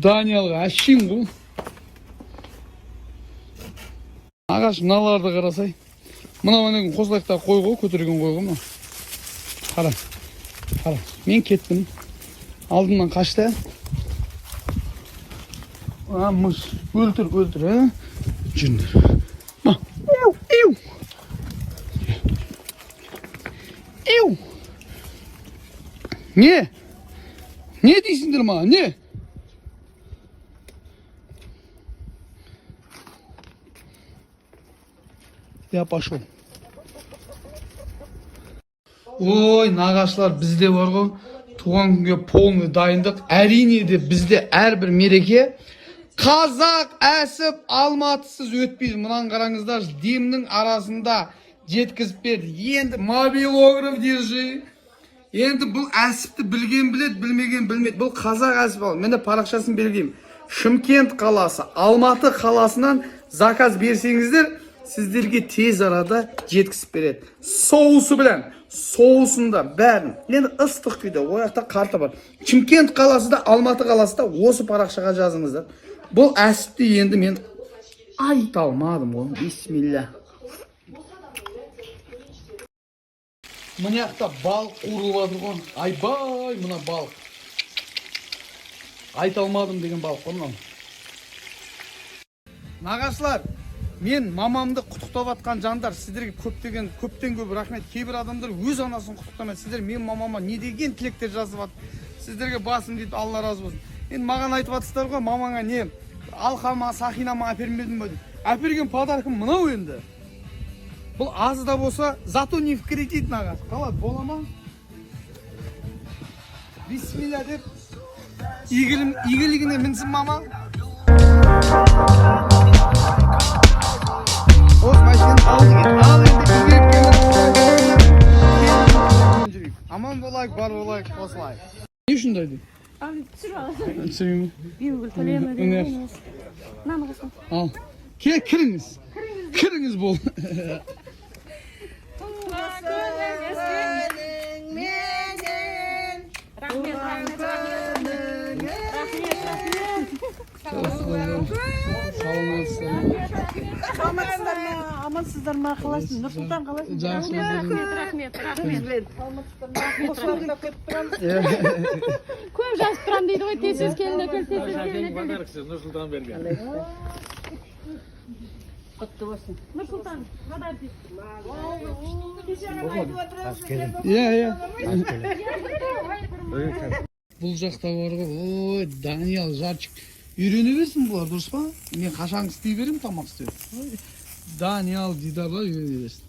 Даниялға әшейін ғой. Ағаш, мыналарды қарасай. Мынау ана күні қосылайықтағы қой ғой, көтерген қой ғой мынау. Қара. Қара. Мен кеттім. Алдымнан қашты. А, мыс. Өлтір, өлтір, ә? Жүріңдер. Ма. Иу, иу. Иу. Не? Не дейсіңдер маған? Не? Я пошел. Ой, нағашылар, бізде бар ғой. Туған күнге полный дайындық. Әрине де бізде әрбір мереке қазақ әсіп Алматысыз өтпейді. Мынаны қараңыздар, демнің арасында жеткізіп берді. Енді мобилограф держи. Енді бұл әсіпті білген біледі, білмеген білмейді. Бұл қазақ әсіп ал. Міне, парақшасын белгілеймін. Шымкент қаласы, Алматы қаласынан заказ берсеңіздер, сіздерге тез арада жеткізіп береді. Соусы білән, соусында бәрін. Енді ыстық күйде, ол жақта карта бар. Шымкент қаласы да, Алматы қаласы да, осы парақшаға жазыңыздар. Бұл әсіпті енді мен айта алмадым ғой. Бисмилля. Мына жақта балық қуырылып жатыр ғой. Айбай, мына балық. Айта алмадым деген балық қой мынау. Нағашылар, мен мамамды құттықтап жатқан жандар, сіздерге көптеген, көптен көп рахмет. Кейбір адамдар өз анасын құттықтамайды. Сіздер мен мамама не деген тілектер жазып жатыр. Сіздерге басым дейді, Алла разы болсын. Енді маған айтып жатырсыздар ғой, мамаңа не алқа ма, сақина ма әпермедің ба деп. Әперген подаркым мынау енді. Бұл аз да болса, зато не в кредит, нағаш. Қалай, бола ма? Бисмилля деп игілігіне мінсін мама. Осы машинаны алдық енді. Ал енді игілікке мініп жүрейік. Аман болайық, бар болайық, қосылайық. Не үшін дайды? Abi түсіріп аласың. Түсірейін бе? Бибігүл Төлемова Міне. деген емес. Мынаны қосың. Ал. Ке, кіріңіз. Кіріңіз бол. Рахмет, рахмет, рахмет. Рахмет, рахмет. Саламатсыздар. Амансыздар ма? Амансыздар ма? Қалайсың? Нұрсұлтан, қалайсың? Жақсы. Рахмет, рахмет, рахмет. Қосылып келіп тұрамыз. Көп жазып тұрамын дейді ғой, тез тез келін әкел, тез тез келін әкел. Подарок Нұрсұлтан берген. Құтты болсын. Нұрсұлтан, подарки. Иә, иә. Бұл жақта бар ғой, ой, Даниял, Жарчик. Үйрене берсін бұлар, дұрыс па? Мен қашан істей беремін тамақ істеуді. Ой, Даниял, Дидарлар үйрене берсін.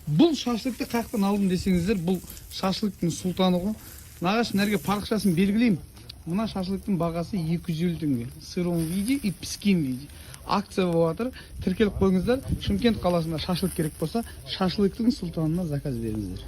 Бұл шашлыкты қаяқтан алдым десеңіздер, бұл шашлыктың сұлтаны ғой. Нағаш, мына жерге парақшасын белгілеймін. Мына шашлыктың бағасы 250 теңге. В сыром виде и піскен виде. Акция болып жатыр. Тіркеліп қойыңыздар. Шымкент қаласында шашлык керек болса, шашлыктың сұлтанына заказ беріңіздер.